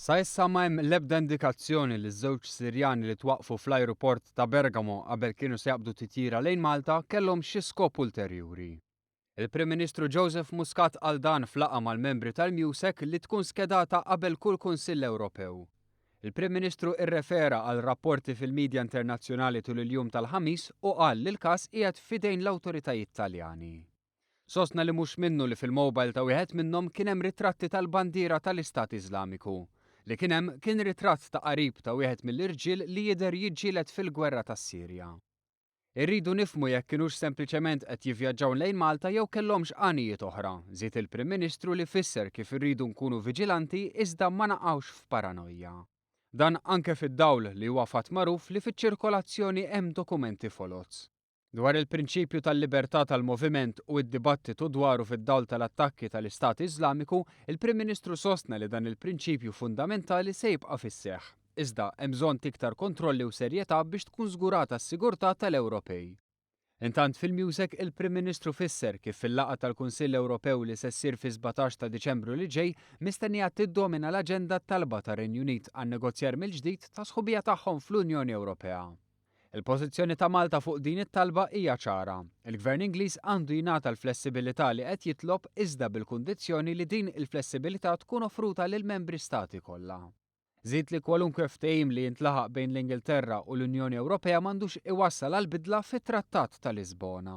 Sa issa ma hemm l-ebda indikazzjoni li ż-żewġ Sirjani li twaqqfu fl-ajruport ta' Bergamo qabel kienu se jaqbdu titjira lejn Malta kellhom xi skop ulterjuri. Il-Prim Ministru Joseph Muscat qal dan f'laqgħa mal-membri tal-MEUSAC li tkun skedata qabel kull Kunsill Ewropew. Il-Prim Ministru irrefera għal rapporti fil-midja internazzjonali tul il-jum tal-Ħamis u qal li l-każ qiegħed f'idejn l-awtoritajiet Taljani. Sostna li mhux minnu li fil-mobile ta' wieħed minnhom kien hemm ritratti tal-bandiera tal-Istat Iżlamiku. Li kien hemm kien ritratt ta' qarib ta' wieħed mill-irġiel li jidher jiġġieled fil-gwerra tas-Sirja. Irridu nifhmu jekk kinux sempliċement qed jivvjaġġaw lejn Malta jew kellhomx għanijiet oħra, żied il-Prim Ministru li fisser kif irridu nkunu viġilanti iżda ma naqgħux f'paranoja. Dan anke fid-dawl li huwa fatt magħruf li fiċ-ċirkolazzjoni hemm dokumenti foloz. Dwar il-prinċipju tal-libertà tal-moviment u d-dibattitu dwaru fid-dawl tal-attakki tal-Istat Iżlamiku, il-Prim Ministru sostna li dan il-prinċipju fundamentali se jibqa' fis-seħħ. Iżda, hemm bżonn t'iktar kontrolli u serjetà biex tkun żgurata s-sigurtà tal-Ewropej. Intant fil-MEUSAC il-Prim Ministru fisser kif fil-laqgħa tal-Kunsill Ewropew li se ssir fis-17 ta' Diċembru li ġej mistennija tiddomina l-aġenda t-talba tar-Renju Unit għan-negozjar mill-ġdid tas-sħubija tagħhom fl-Unjoni Ewropea. Il-pożizzjoni ta' Malta fuq din it-talba hija ċara. Il-Gvern Ingliż għandu jingħata l-flessibilità li qed jitlob iżda bil-kundizzjoni li din il-flessibilità tkun offruta lill-membri stati kollha. Żied li kwalunkwe ftehim li jintlaħaq bejn l-Ingilterra u l-Unjoni Ewropea m'għandux iwassal għal bidla fit-Trattat ta' Lisbona.